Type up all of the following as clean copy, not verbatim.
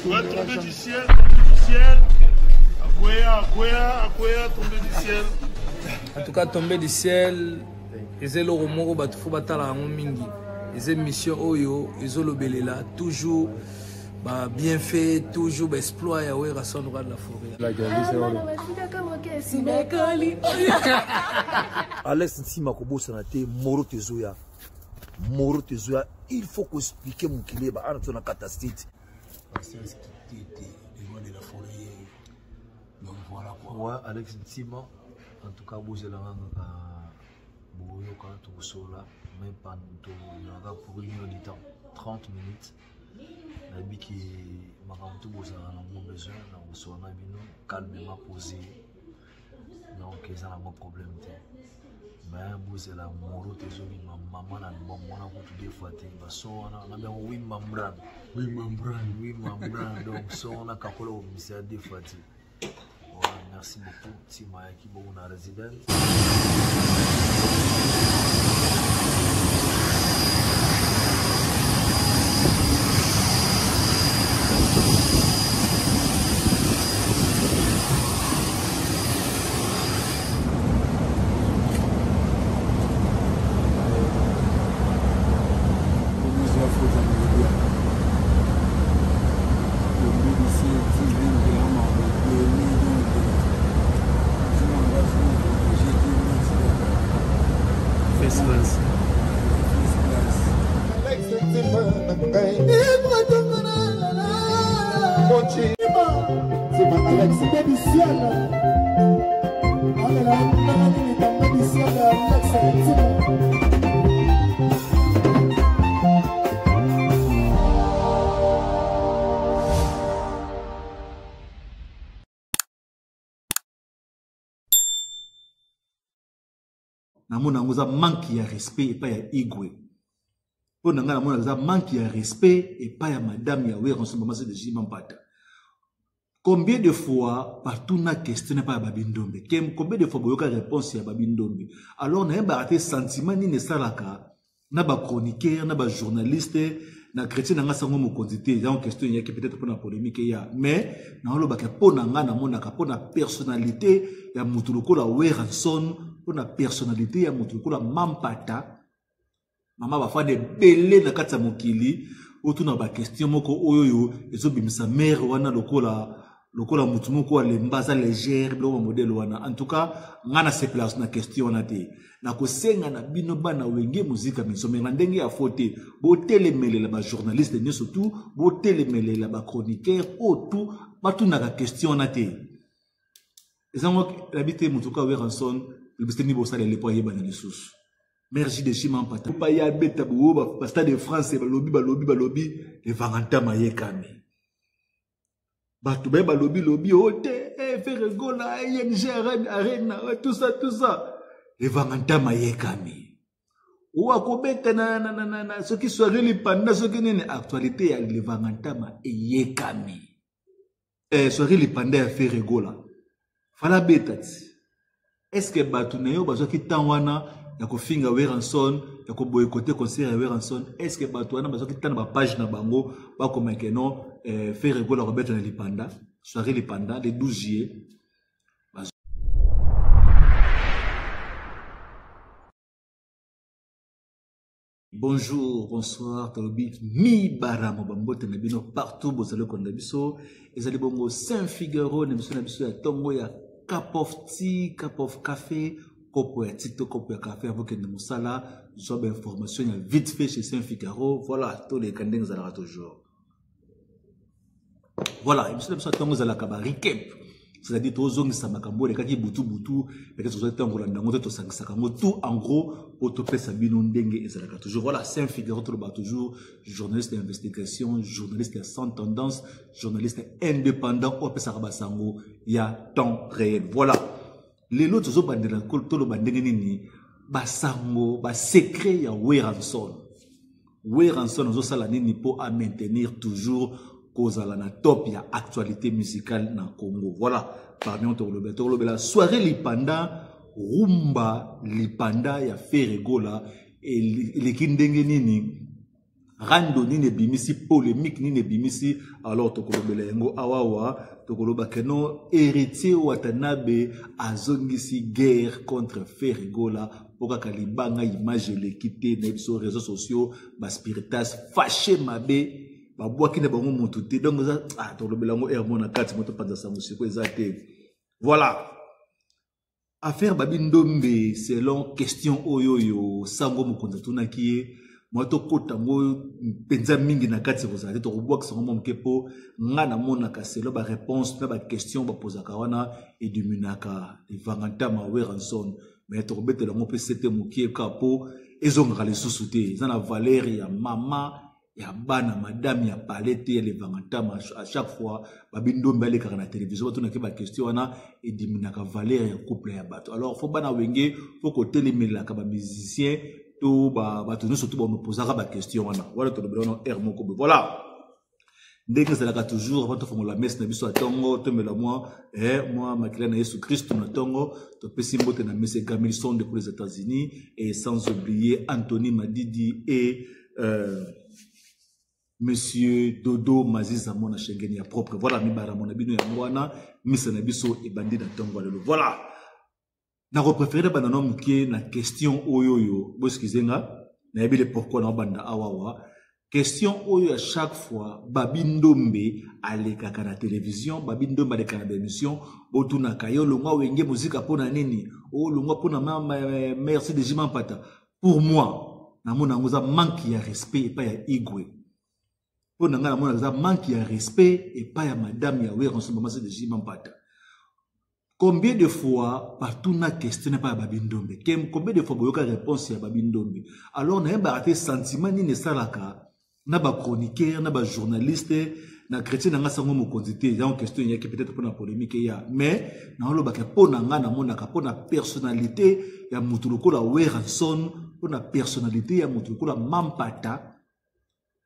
Ouais, tombé du ciel, tombé du ciel. Akwea, akwea, akwea, tombé du ciel. En tout cas, tombé du ciel, eza eloko moko bato fo batala yango mingi. Eza émission oyo ezolobelela toujours ba bienfait, toujours ba exploit ya Werrason roi de la forêt. Alex Ntima kobosana te moro tezoya. Moro tezoya, il faut ko expliquer mokili ba ana tona kata state. Patience Kitete, le roi de la forêt. Donc voilà quoi. Ouais, Alex Ntima, en tout cas bozela nga boyoka tokosola mais toyaka pour une heure du temps 30 minutes nayebi ke makambo to bozalaka nango besoin na kosola na bino calmement posé donc eza nango problème te mais bozela moro te ezobima mama na album wana kutu deux fois te baso wana na bango wimambran wimambran wimambran donc so wana kakola kobimisa ya deux fois te. Ouais, merci beaucoup nsima ayaki bongo na resident. Namona yango eza manque ya respect epai ya Igwe. Mpo na ngai namona eza manque ya respect epai ya madame ya Werrason mama CDJ Mampata. Combien de fois batuna question epai ya Babi Ndombe? Combien de fois boyoka réponse ya Babi Ndombe? Alors nayebaka te sentiment nini esalaka na ba chroniqueur na ba journaliste na chrétien na nga sango mokonzi te yango question eyaki peut-être mpo na polémique eya mais naolobaka mpo na nga namonaka mpo na personnalité ya moto lokola Werrason, mpo na personnalité ya moto lokola Mampata, mama bafandi ebele na kati ya mokili otuna ba question moko oyo oyo ezobimisa mare wana lokola motu moko alemba aza légère biloko ya modèle wana. En tout cas nga nasepelaka na question wana te. Nakosenga na bino bana Wenge Musica Maison Mère na ndenge ya fo te, botelemelela ba journaliste nyonso tu, botelemelela ba chroniqueur oyo tu batunaka question wana te. Ezango nabi te motu ka Werrason lobisi nini bosalela po ayebana lisusu. Mère JDJ Mampata pa ya beta bo ba Stade de France balobi balobi balobi evanga ntama yekami. Bato baye balobi lobi o te, eh, Ferre Gola, ING Arena, Arena, tout ça, tout ça. Evanga ntama yekami. O akobeta na, na, na, na, na, soki soirée lipanda, soki nini, actualité ya levanga ntama eyekami. Soirée lipanda ya Ferre Gola. Fala beta ti. Est-ce que bato na yo bazwaki temps wana ya kofinga Werrason, ya koboycotter concert ya Werrason? Est-ce que bato wana bazwaki temps na ba page na bango bakoma ke non, Ferre Gola kobeta na lipanda, soirée lipanda le 12 juillet? Bonjour, bonsoir, tolobi mi baramo bambote na bino partout bozali kolanda biso. Ezali bongo Saint Figaro na biso na biso ya tongo ya cup of tea, cup of café, kopo ya tea to kopo ya café avokende mosala, zwa ba information ya vite fait chez Saint Figaro. Voilà, toleka ndenge ezalaka toujours. Voilà, biso na biso ya tongo ezalaka ba recap, c'est-à-dire tozongisa makambo elekaki butu butu, peut-être tozali ntango kolanda yango te, tosangisaka yango tout en gros po topesa bino ndenge ezalaka toujours. Voilà, Saint Figaro toloba toujours journaliste d'investigation, journaliste ya sans tendance, journaliste indépendant oyo apesaka basango ya temps réel. Voilà, lelo tozobandela toloba ndenge nini basango ba secret ya Werrason. Werrason azosala nini po a maintenir toujours kozala na top ya actualité musicale na Congo. Voilà, parmi autres tolobela, tolobela soirée lipanda, rumba lipanda ya Ferre Gola eleki ndenge nini. Rando nini ebimisi polémique nini ebimisi? Alors tokolobela yango awawa, tokoloba keno Héritier Watanabe azongisi guerre contre Ferre Gola mpo kaka libanga image eleki te na biso réseaux sociaux, baspiritas fâché mabe babwaki na bango motu te. Donc eza ah, tokolobela yango air mo na kati mo topanza sango siko eza te. Voilà affaire Babi Ndombe selon question oyo oyo sango mokonzi atunaki ye. Mwa tokota yango mpenza mingi na kati kozala te, tokobwakisa yango mwa moke mpo nga namonaka selon baréponse na baquestion bapozaka wana eduminaka evangantama Werrason, mais tokobetela yango mpe sete mokie kaka mpo ezongaka lisusu te. Eza na valeur ya mama ya bana madame ya palais te ya levangantama. À chaque fois Babi Ndombe alekaka na télévision, batunaki baquestion wana ediminaka valeur ya couple ya bato. Alors faut bana Wenge faut kotelemelaka bamusicien to bato nyonso to bamopozaka baquestion wana. Wana tolobela wana aire moko boye. Voilà ndenge ezalaka toujours. Avant tofongola messe na biso ya ntongo, tomela mwa mwa makila na Yesu Kristu na ntongo. Topesi mbote na messe Gamilson depuis les États-Unis et sans oublier Anthony Madidi et monsieur Dodo Maziza mona Schengen ya propre. Voilà mibara mona bino yango wana misa na biso ebandi na ntongo ya lelo. Voilà nakopréféré banda na moke na question oyo oyo boexcuse nga, nayebi le pourquoi naobanda awawa question oyo. Ya chaque fois Babi Ndombe alekaka na télévision, Babi Ndombe alekaka na baémission, botunaka ye: olongwa Wenge Muzika mpona nini? Olongwa mpona merci de Jima Mpata. Pour moi namona yango eza manque ya respect epai ya Igwe. Mpo na ngai namona eza manque ya respect epai ya madame ya Werrason, mama de Jima Mpata. Combien de fois batuna question epai ya Babi Ndombe? Combien de fois boyoka réponse ya Babi Ndombe? Alors nayebaka te sentiment nini esalaka na bachroniqueur na bajournaliste na chrétien na nga sango mokonzi te. Yango question eyaki peut-être mpona polémique eya, mais naolobaka mpo na ngai namonaka mpo na personnalité ya motu lokola Werrason, mpo na personnalité ya motu lokola Mampata,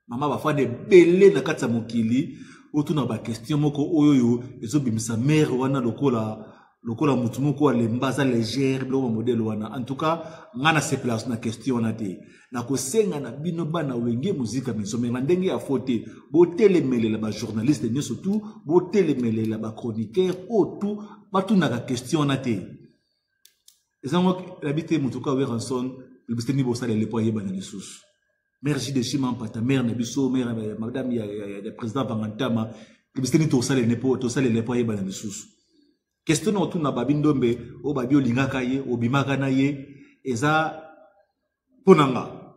mama bafanda ebele na kati ya mokili, otuna baquestion moko oyo oyo ezobimisa mare wana lokola motu moko alemba, aza légère, biloko ba modèle wana. En tout cas ngai nasepela na question wana te. Nakosenga na bino bana Wenge Muzika Maison, mais na ndenge ya fo te, botelemelela bajournaliste nyonso tu, botelemelela bachroniqueur oyo tu batunaka question wana te. Ezango nayebi te motu ka Werrason publicité nini bosalela po ayebana lisusu. Mare Jide Shima Mpata, mare na biso, mare madame ya président Vangantama, publicité nini tosalele po ayebana lisusu? Question na otuna Babi Ndombe oyo babi olingaka ye, obimaka na ye, eza mpo na nga,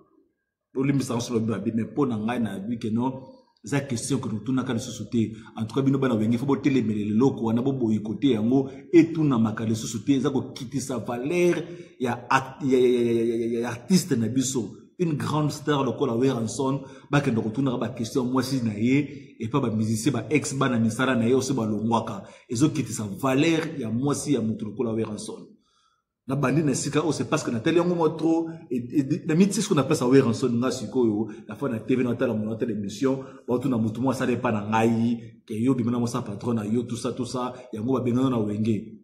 olimbisaka so babi babi, mais mpo na ngai nayebi ke non, eza question ke totunaka lisusu te. En tout cas bino bana Wenge faut botelemelela eloko wana, boboyi kote yango etunamaka lisusu te. Eza kokitisa valeur ya artiste na biso, une grande star lokola Werrason. Bakende kotunaka baquestion mwasi na ye epa bamusicien ba ex bana misala na ye oso balongwaka, ezokitisa valeur ya mwasi ya motu lokola Werrason. Nabandi na esika oyo, c'est parce que natali yango mwa trop na miti siko na place ya Werrason. Nga sikoyo nafa na TV, natala mono, natala émission, baotuna motu moko asala epa na ngai ke yo bima na mosa patron na yo, tout ça, tout ça, yango babengana na Wenge.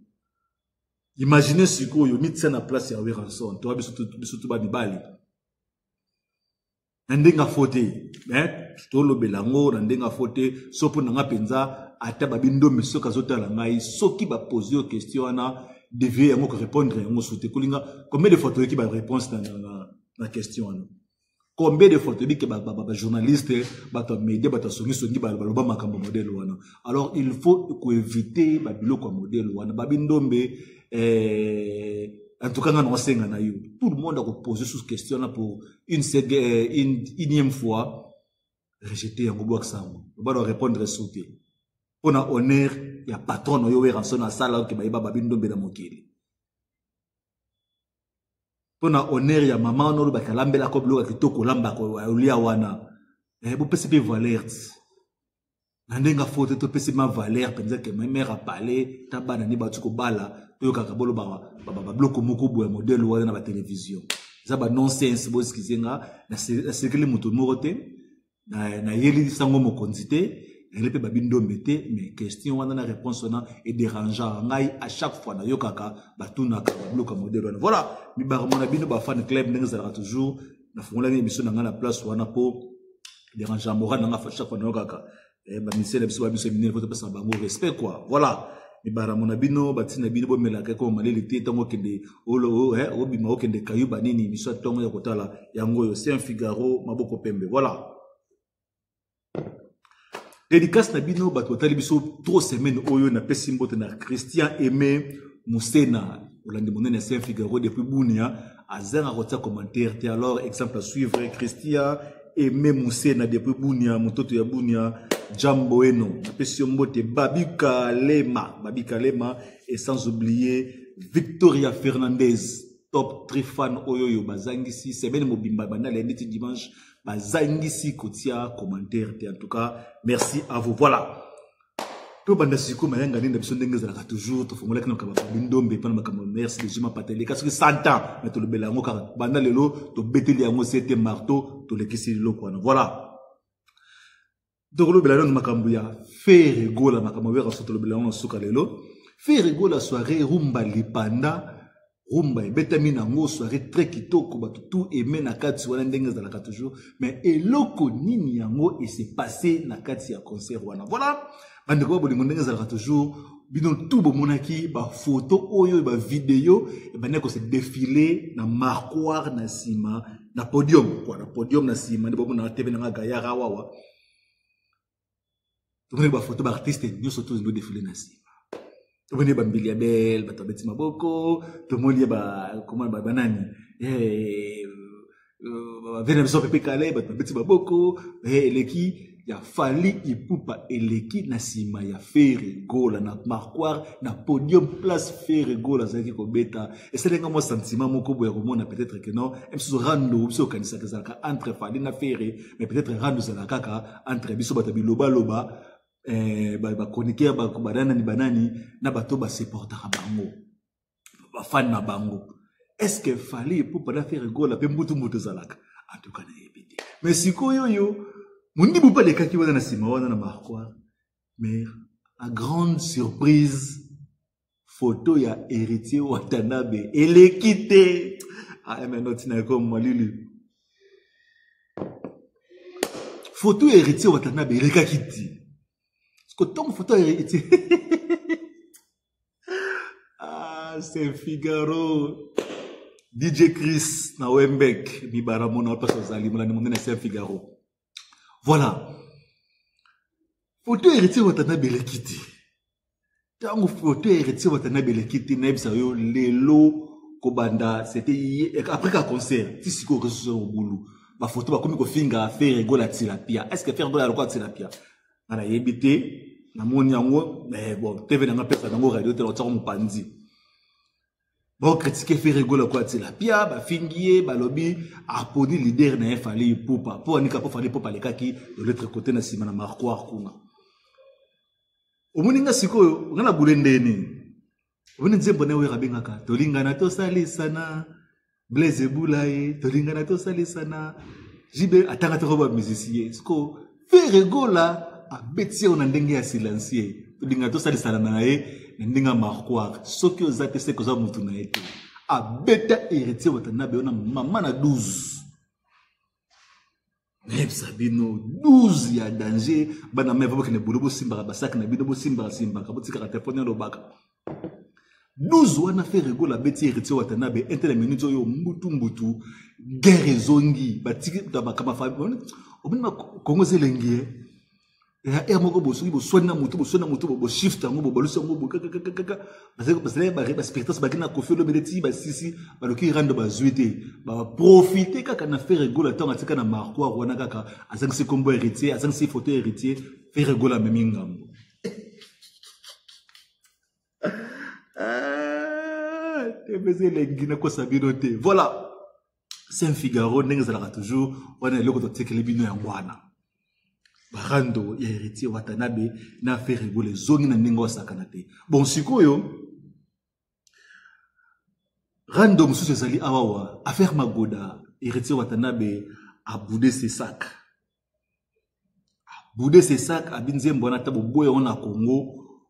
Imagine sikoyo mitia na place ya Werrason, toa biso tu bamibali na ndenge afo te, tolobela yango na ndenge afo te. So mpo na nga mpenza, ata Babi Ndombe soki azotala ngai, soki bapose yo question wana, devie yango korépondre yango su te. Kolinga combien de fois toyoki baréponse na question wana? Combien de fois toyebi ke bajournaliste, bato ya média, bato ya songisongi baloba makambo modèle wana? Alors il faut koéviter babiloko ya modèle wana. Babi Ndombe, en tout cas nga na osenga na yo, tout le monde akopose sous question wana pour une énième fois, rejeter yango, bwakisa yango, obana répondre su te mpo na honneur ya patron na yo Werrason asala oke bayeba Babi Ndombe na mokili, mpo na honneur ya mama wana olobaki alambelaka biloko ya kitoko, olambaka olia wana. Bopesi mpe valeur na ndenge afo te, topesi ma valeur mpenza ke mare apale ta bana ni bati kobala, toyokaka bolobaka babiloko moko boye modèle wana na batelevizio, eza ba non-sens. Boexcuse nga, nasekeli moto moko te, nayeli sango mokonzi te, nayeli mpe Babi Ndombe te, mais question wana na réponse wana edérangeaka ngai à chaque fois nayokaka batunaka babiloko ya modèle wana. Voilà mibaramo na bino bafan club, ndenge ezalaka toujours, nafungolaki émission na ngai na place wana mpo Dérange moral na nga chaque fois nayokaka eh, bamisele na biso babiso minene po topesaka bango respect quoi. Voilà, mibaramo na bino batina bino bomelaka ekoma maleli te ntango okende eh, obima okende kayu banini miso ya ntongo ya kotala yango oyo Saint Figaro maboko pembe. Voilà, dédicace na bino bato batali biso trop semaine oyo. Napesi mbote na Christian Aimé Musena, olandi monene ya Saint Figaro depuis Bunia, azanga kotia commentaire te. Alors, exemple à suivre, Christian Aimé Musena depuis Bunia, mototo ya Bunia, jambo eno, napesi yo mbote. Babi Kalema, Babi Kalema, et sans oublier Victoria Fernandez, top 3 fan oyo oyo bazangisi semaine mobimba, banda lundi ti dimanche, bazangisi kotia commentaire te. En tout cas, merci à vous. Voilà, tobanda sikoyo mayanga nini na biso. Ndenge ezalaka toujours, tofongolaki na makambo ya Fabi Ndombe mpo na makambo ya merci de Jima Pateleka soki 100 ans, mais tolobela yango kaka banda lelo, tobeteli yango sete marteau, tolekisi liloko wana. Voilà, tokolobela nano makambo ya Ferre Gola, makambo ya Werrason tolobela yango na suka. Lelo Ferre Gola, soirée rumba lipanda, rumba ebetami nango, soirée très kitoko, bato tout aimé na kati wana, ndenge ezalaka toujours. Mais eloko nini yango ese passé na kati ya concert wana? Voilà, bandeko ba bolingo, ndenge ezalaka toujours, bino tout bomonaki bafoto oyo, bavideo ebandaki kose défile na marquoir na nsima na podium quoi, na podium na nsima nde bomona tv nanga gayara wawa. Tomoni bafoto, baartiste nyonso to ndo défile na nsima. Tomoni bambili ya bel, bato babeti maboko. Tomoni koma banani bavene na biso, Pepe Kale, bato babeti maboko. Eleki ya Fally Ipupa eleki na nsima ya Ferre Gola na marquoir na podium, place Ferre Gola azalaki kobeta. Esalinga mwa sentiment moko boya komona peut-être que non, mosusu rando biso okanisaka ezalaka entre Fally na Ferre, mais peut-être rando ezalaka kaka entre biso bato ya bilobaloba, bachroniqueur, banani banani na bato basupportaka bango, bafani na bango. Est ce que Fally Ipupa na Ferre Gola mpe mbutu mbutu ezalaka? En tout cas, nayebi te. Mais sikoyo oyo mondibu mpe alekaki wana na nsima wana na marquoir, mais à grande surprise, photo ya Héritier Watanabe eleki te. Ameno ntina ekoma malili, photo ya Héritier Watanabe elekaki te. Ntango photo ya Héritier, ah, c'est Figaro, DJ Chris na Wembek mibara mona place ozali molandi monene Saint Figaro. Voilà, photo Héritier Watanabe eleki te. Ntango photo ya Héritier Watanabe eleki te, nayebisa yo, lelo kobanda, c'était après ka concert ti sikoyo, réseau mobulu, bafoto bakomi kofinga Ferre Gola tilapia. Est ce que Ferre Gola alokwa tilapia? Nga nayebi te, namoni yango. Mais bon, TV nanga pesa nango, radio te, otiako mopanzi. Baokritike Ferre Gola kwa tilapia, bafingi ye, balobi aponi leader na ye Fally Ipupa mpo anika, mpo Fally Ipupa alekaki de l'autre côté na nsima na marquoir kuna. Omoni nga sikoyo, nga na bule ndeni, omoni nzembo na oyo abengaka tolingana tosalisana, Blaise Ebula ye, tolingana tosalisana, jibe atanga toko bamusicien. Siko Ferre Gola abeti yango na ndenge ya silencieux, tolingana tosalisana na ye na ndenge ya marquoir. Soki oza te, seke oza motu na ye te. Abeta Héritier Watanabe wana mama na 12, nayebisa bino, 12 ya danger. Bana mai bokende bolo, bosimbaka basaki na bino, bosimbaka simbaka, botikaka telefone alobaka. 12 wana Ferre Gola abeti Héritier Watanabe inte na minute oyo, mbutu mbutu, guerre ezongi, batiki makambo. Omoni Kongo eza elengi ye ya aire moko boye, soki boswani na motu, boswani na motu, boshift yango, bobalusi yango kakakakaka. Bazalaki baspiritas baki na Kofi Olomide ti basisi baloki rando, bazwi te, baprofite kaka na Ferre Gola ntango atika na marquoir wana, kaka azangisi nkombo Héritier, azangisi photo Héritier, Ferre Gola amemi ngambo. Epesa elengi, nakosa bino te. Voilà, Saint Figaro, ndenge ezalaka toujours wana, eloko totikeli bino yango wana, barando ya Héritier Watanabe na Ferre Gola ezongi na ndenge osakana te. Bon, sikoyo rando mosusu ezali awawa, affaire Magoda. Héritier Watanabe aboude ses sacs, aboude ses sacs, abi nzembo wana ata boboya yango na Congo,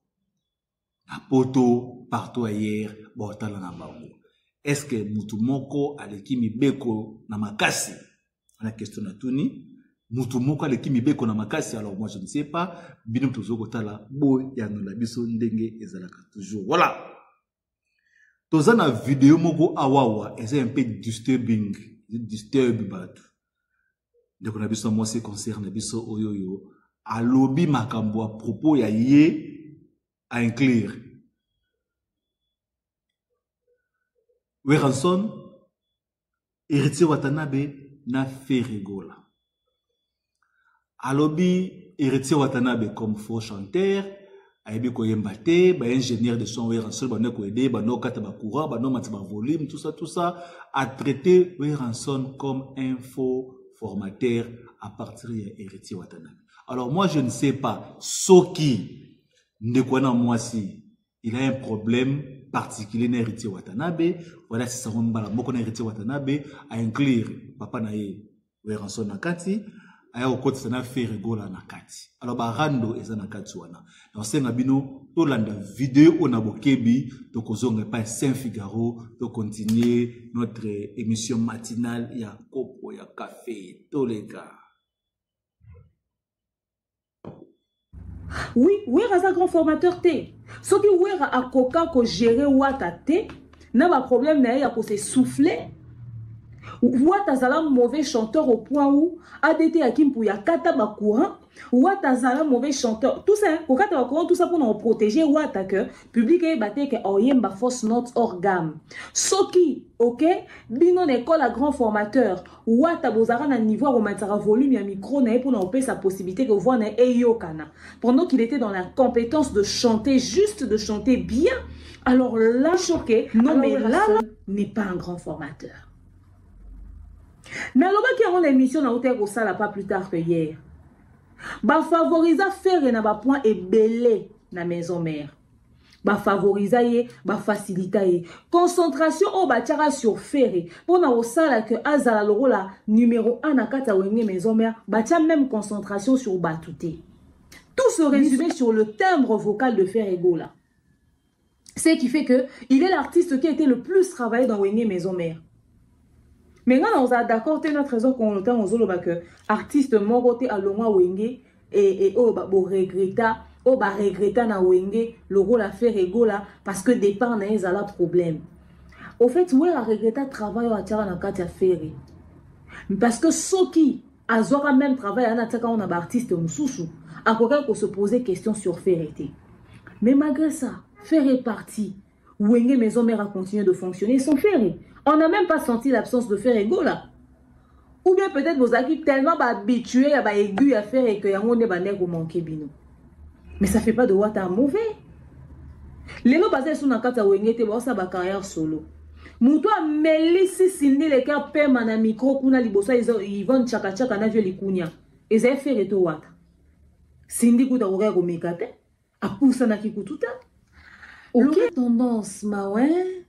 na poto, partout ailleurs, baotala na bango. Est ce que mutu moko aleki mibeko na makasi? Wana question natuni. Mutu moko aleki mibeko na makasi, alors moi je ne sais pas, bino tozo kotala boyanola biso ndenge ezalaka toujours. Voilà. Toza na video moko awawa eza un peu disturbing, disturb bato. Ndeko na biso mwasi concert na biso oyo oyo alobi makambo à propos ya ye a inclure Werrason, Héritier Watanabe na Ferre Gola. Alobi Héritier Watanabe comme faux chanteur, ayebi koyemba te, ba ingénieur de son Werrason bando koaider, bando kata ba courant, bando matisa ba volume, tout ça tout ça, a traité Werrason comme un faux formateur à partir ya Héritier Watanabe. Alors moi je ne sais pas soki ndeko wana mwasi il a un problème particulier na Héritier Watanabe, voilà si ça mbala moko na Héritier Watanabe a inclure papa na ye Werrason na kati, aya kokotisa na Ferre Gola na kati. Alors ba rando eza na kati wana. Na senga bino tolanda video oyo na bokebi, tokozonga epai Saint Figaro, to continuer notre émission matinale ya kopo ya café toleka. Oui, Wera aza grand formateur te. Soki Wera akoka ko gérer Wata te, na ba problème na ye ya ko se souffler, Wata azala mauvais chanteur au point où ADT ya Kimpuya kata ba courant, Wata azala mauvais chanteur. Tout ça, kokata ba courant, tout ça pour nous protéger Wata que public eyeba te que oyemba fausse note hors gamme. Soki, OK, bino na école à grand formateur, Wata bozalaka na niveau ya komatisaka volume ya micro na ye mpona kopesa possibilité que voix na ye eyokana pendant qu'il était dans la compétence de chanter, juste de chanter bien. Alors là, choqué, non alors, mais là, là n'est pas un grand formateur. Nalobaki yango na émission na utaki kosala pas plus tard que hier. Bafavorisa Ferre na bapoint ebele na maison mère. Bafavorisa ye, bafacilita ye. Concentration oyo batiaka sur Ferre mpona kosala ke azala lokola numéro 1 na kati ya Wenge maison mère, batia même concentration sur bato te. Tout se résumait sur le timbre vocal de Ferre Gola. Ce qui fait que il est l'artiste qui a été le plus travaillé dans Wenge Maison Mère. Mais nga na d'accord te na trésor qu'on ntango ozoloba que artiste moko te alongwa Wenge et oyo ba bo regretta, oyo ba regretta na Wenge lokola Ferre Gola parce que départ na ye ezala problème. Au fait, Wera regretta travail oyo atiaka na kati ya Ferre. Parce que soki azwaka même travail ana atiaka ngo na ba artiste mosusu, akokaki ko se poser question sur Ferre te. Mais malgré ça, Ferre est parti. Wenge Maison Mère a continué de fonctionner sans Ferre. On n'a même pas senti l'absence de Ferre Gola. Ou bien peut-être vous avez tellement habitué à ba aigu à Ferre que yango ne ba nego manquer bino. Mais ça fait pas de Wata un mauvais. Lelo baza sous na kata Wenge te ba sa ba carrière solo. Muto amelisi Cindy le cœur pema na micro kuna liboso Yvonne Chaka Chaka na vieux likunya. Eza Ferre to Wata. Cindy kuta koka komeka te. Apusanaki kutu te. Ok, tendance, Mawen.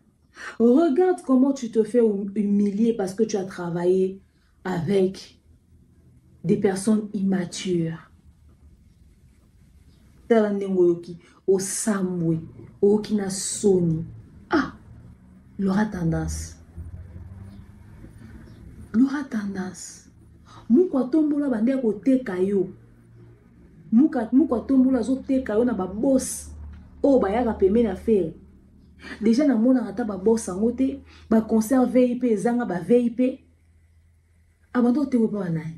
Regarde comment tu te fais humilier parce que tu as travaillé avec des personnes immatures. Tala ndenge oyoki osambwe, oyoki na soni. Ah, Laura Tendance. Laura Tendance. Muku atombola bande ya koteka yo. Muku atombola azoteka yo na ba boss oyo bayaka pembeni ya Ferre. Déjà namonaka ata ba boss yango te, ba concert VIP ezanga ba VIP. Abando oteka pa banani.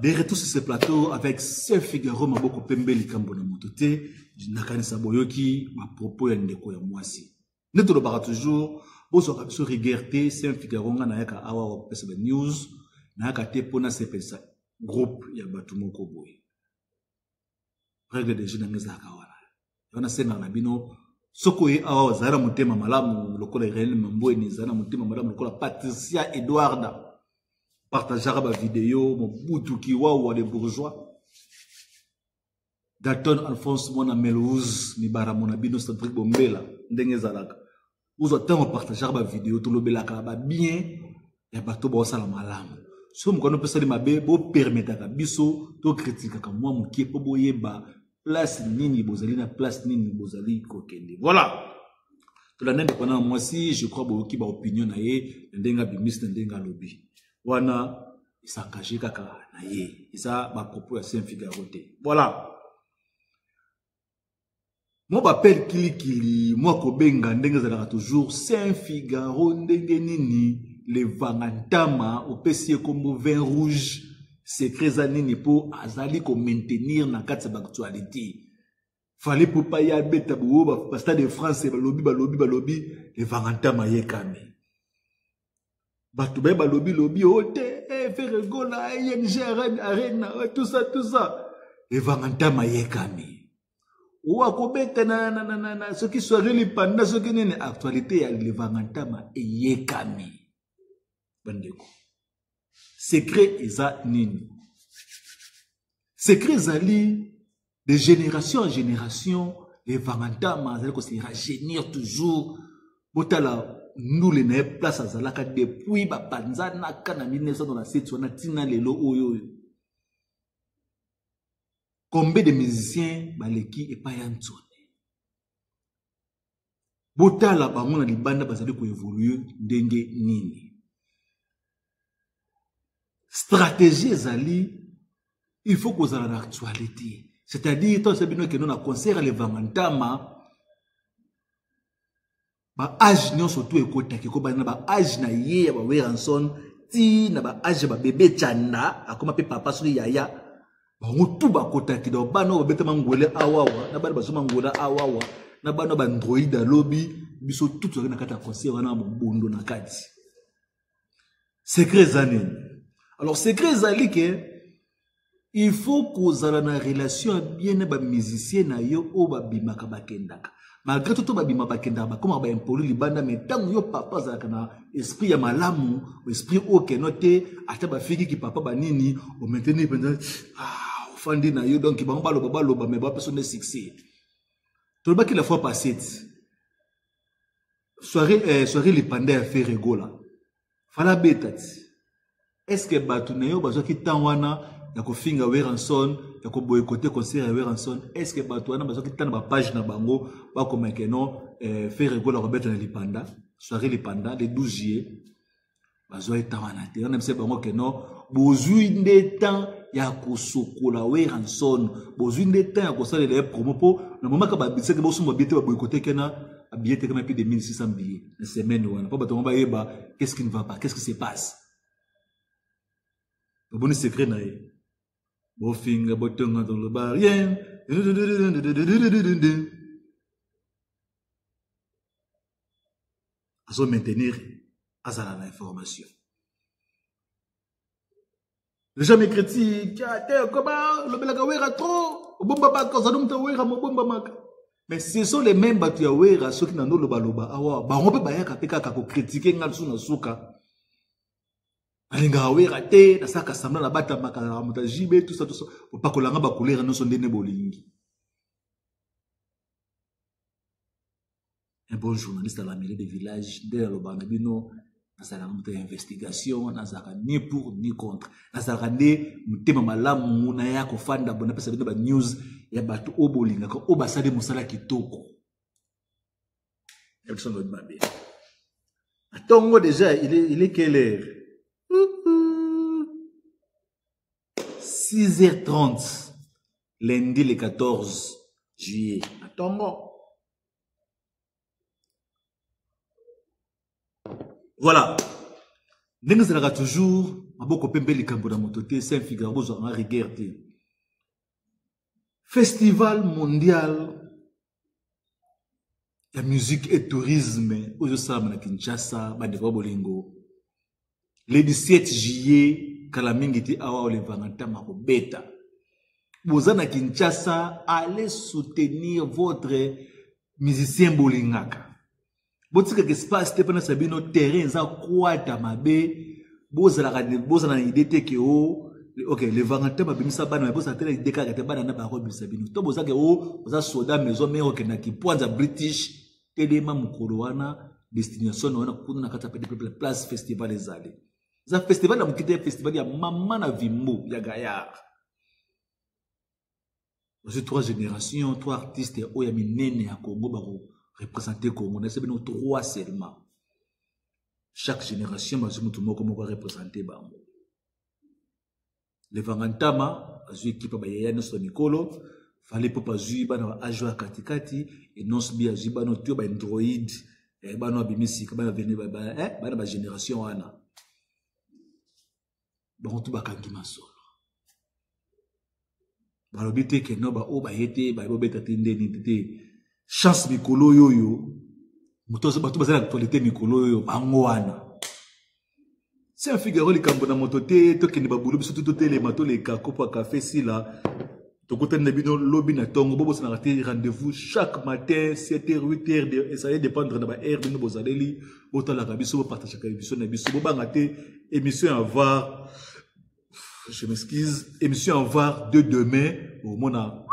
De retour sur ce plateau avec ce Figaro Maboko Pembe likambo na moto te, nakanisa boyoki ba propos ya ndeko ya mwasi. Nde tolobaka toujours bozwaka biso rigueur te, Saint Figaro nga nayaka awa wa kopesa ba news, nayaka te mpo nasepelisa groupe ya bato moko boye. Règle de jeu na nga ezalaka wana. Wana nasengaka na bino soki oye awa ozali na motema malamu lokola Irène Mambweni, ezali na motema malamu lokola Patricia Eduarda, partageaka ba video Mobutu Kiwawa de bourgeois, Dalton Alphonse mwana Melouse Mibaramo na bino Cédric Bombela, ndenge ezalaka ozwa ntango partageaka ba video, tolobelaka ba bien ya bato baosala malamu. Soki mokano opesali mabe, bopermetaka biso tokritikaka mwa moke mpo boyeba place nini bozali na place nini bozali kokende. Voilà, tolanda ndeko na mwasi, je crois boyoki ba opinion na ye na ndenge abimisi na ndenge alobi wana. Esengage kaka na ye, eza bapropos ya Saint Figaro te. Voilà, mwa bapele kilikili, mwa kobenga ndenge ezalaka toujours. Saint Figaro, ndenge nini Levanga Ntama opesi ye nkombo vin rouge? Secret eza nini mpo azali komaintenir na kati ya baactualité? Fally Ipupa ye abeta bowo bastade de France, balobi balobi balobi Levanga Ntama yekami. Bato baye balobi lobi o te, Ferre Gola, ING Arena, tout ça tout ça. Levanga Ntama yekami oyo akobeta na, na, na, na, na soki soirée lipanda, soki nini, actualité ya Levanga Ntama eyekami. Bandeko, secret eza nini? Secret ezali de génération en génération, Levanga Ntama azali kose rajeunir toujours. Botala ndule na ye, place azalaka depuis bapanzanaka na 1997 wana ntina lelo oyo oyo. Combien de musiciens baleki epai ya Ntsone? Botala bango na libanda, bazali koévolue ndenge nini. Stratégie ezali, il faut kozala na actualité, c'est-à-dire ntango esa bino ekende na concert ya Levanga Ntama, baage nyonso to ekotaki, kobanda na baage na ye ya baWerrason ti na baage ya babebe Chanda, akoma mpe papa, soki yaya, bango tu bakotaki. Donc bana oyo babetama ngwele awawa, na bana bazoma ngwele awawa, na bana baandroid alobi, biso tu tozalaki na kati ya concert wana, mobondo na kati. Secret eza nini? Alors, secret ezali ke il faut kozala na relation ya bien na bamusicien na yo oyo babimaka bakendaka. Malgré tout, to babima bakendaka, bakomaka baimpoli libanda, mais ntango yo papa azalaka na esprit ya malamu, esprit oyo keno te, ata bafikiki papa banini, omaintenir mpenza, ah, ofandi na yo. Donc bango baloba baloba, mais bapesa nde succès. Tolobaki la fois passée, soirée, soirée lipanda ya Ferre Gola, fala beta ti. Est ce que bato na yo bazwaki temps wana ya kofinga Werrason, ya koboycotter concert ya Werrason? Est ce que bato wana bazwaki temps na bapage na bango bakomeke non, Ferre Gola kobeta na lipanda, soirée lipanda le 12 juillet? Bazwaki temps wana te. Wana bisa bango ke non, bozwi nde temps ya kosokola Werrason, bozwi nde temps ya kosalela ye promo, mpo na momaka babisaki bosomba billet te, baboycotter kena billet tekama plus de 1600 billets na semaine wana, mpo bato bango bayeba qu'est-ce qui ne va pas, qu'est-ce qui se passe. Baboni secret na ye, bofinga botonga, toloba rien. Azo maintenir, azala na information. Les gens me critiquent te, koma olobelaka Wera trop, obombamaka, ozali moto ya Wera, mobombamaka. Mais ce sont les mêmes bato ya Wera, soki na nolobaloba awa, bango mpe bayaka mpe kaka kocritiquer nga lisusu na suka. Alingaka Wera te, nasalaka semblant, nabatamaka na moto ya JB, tout ça tout ça. Opakolanga bacouleur nyonso ndenge bolingi. Un bon journaliste à la mairie de village nde alobaka na bino, nazalaka moto ya investigation, nazalaka ni pour ni contre, nazalaka nde motema malamu, naya kofanda bo napesa bino banews ya bato oyo bolingaka, oyo basali mosala kitoko. Biso lobi mabe atongo déjà. Il est quelle heure? 6h30, lundi le 14 juillet, atongo. Voilà ndenge ezalaka toujours, maboko pembe, likambo na moto te. Saint Figaro, bozwaka rigueur te. Festival mondial ya musique et tourisme oyo ezosalama na Kinshasa, bandeko ya bolingo, le 17 juillet, kala mingi te awa, olevanga ntama kobeta. Boza na Kinshasa, allez soutenir votre musicien bolingaka. Botikaka espace te mpona bino, terrain eza kwata mabe. Bozalaka, bozala na idée te ke o ok, Levanga te babimisa bana, me bozala te na idée kaka te bana na bakobimisa bino to bozake o oza soda maison mare, okendaki pwanza british, telema mokolo wana, destination na wana kuna na kati ya place festival ezali. Eza festival ya moke te, festival ya mama na vimbo ya gayard. Ozwi trois générations, trois artistes oyo ya minene ya Congo bakoreprésenter Congo. Nayesa bino trois seulement, chaque génération bazwi motu moko moko areprésente bango. Levanga Ntama azwi ekipe ya bayaya nyonso ya mikolo, Fally Ipupa azwi bana ba age ya katikati, Innoss'B azwi bana oyo ba android, bana abimi sika, bana veni, bana ba génération wana. Bango tu bakangi masolo. Balobi te ke no ba oyo baye te, baye bobeta te nde nini te. Chance mikolo oyo oyo, moto azo, bato baza na actualité mikolo oyo, bango wana. C'est un Figaro likambo na moto te, tokende babulu biso tu totelema, toleka kopo ya café sila. Tokutani na bino lobi na tongo, bobosanaka te rendez-vous chaque matin 7h 8h, et ça dépendre na ba heure bino bozaleli, botalaka biso, bopartageaka émission na biso, bobanga te émission ya VAR, je m'excuse, émission ya VAR de demain, omona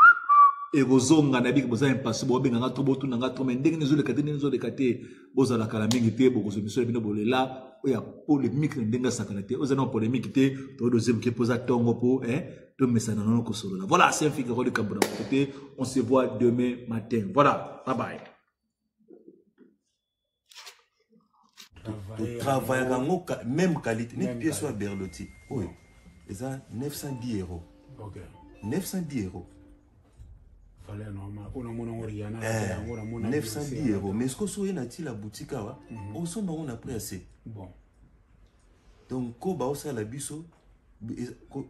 ekozonga na biki, boza impatient, bobenga nga trop, botuna nga trop, mais ndenge nizoleka te, ndenge nizoleka te, bozalaka na mingi te, bokozwa émission na bino bolela oyo ya polémique na ndenge asakana te, oza na polémique te, to deuxième ke poza tongo po, hein, tomesana nono kosolola. Voilà, c'est un Figaro de Kambo na côté, on se voit demain matin. Voilà, bye bye. Travaillaka yango même qualité neti pièce oyo ya Berlotti oyo eza 910 euros. 910 euros. Valeur normale. Oyo namona yango Rihanna, yango namona 910 euros. Mais est-ce que soki oye na ti la boutique awa, osomba yango na prix ya se. Bon. Donc ko baosala biso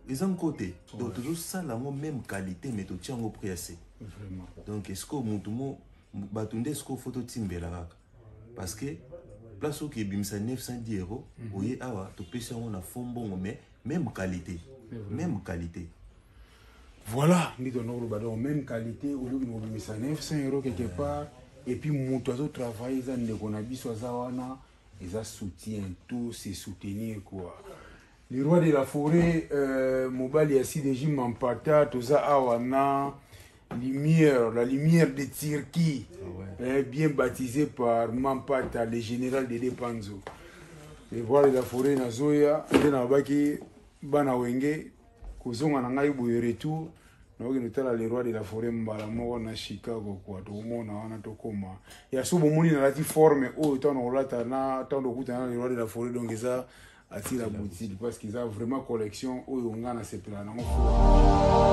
eza nko te. Donc tozosala yango même qualité mais totia yango prix ya se. Vraiment. Donc est-ce que mutu mo bato nde est-ce que faut totimbela kaka? Parce que place oyo ebimisa 910 euros, oye awa topesi yango na fond mbongo mais même qualité. Même qualité. Voilà, ndi tondo koloba donc même qualité oyoki na kobimisa 900 euros quelque part et puis moto azo travailler eza ndeko na biso aza wana, eza soutien, tout c'est soutenir quoi. Le roi de la forêt, mobali ya CDJ Mampata, toza awa na lumière, la lumière de Turquie, bien baptisé par Mampata, le général de Depanzo. Le roi de la forêt nazoya, nde na baki bana wenge kozonga na ngai boye retour naoki notala le roi de la forêt mbala moko na Chicago quoi, tokomona wana tokoma ya so bomoni nalati forme oyo ntango nakolata na ntango tokutana na le roi de la forêt, donc eza ati la boutique parce qu'ils ont vraiment collection oyo nga na sepela nango fort.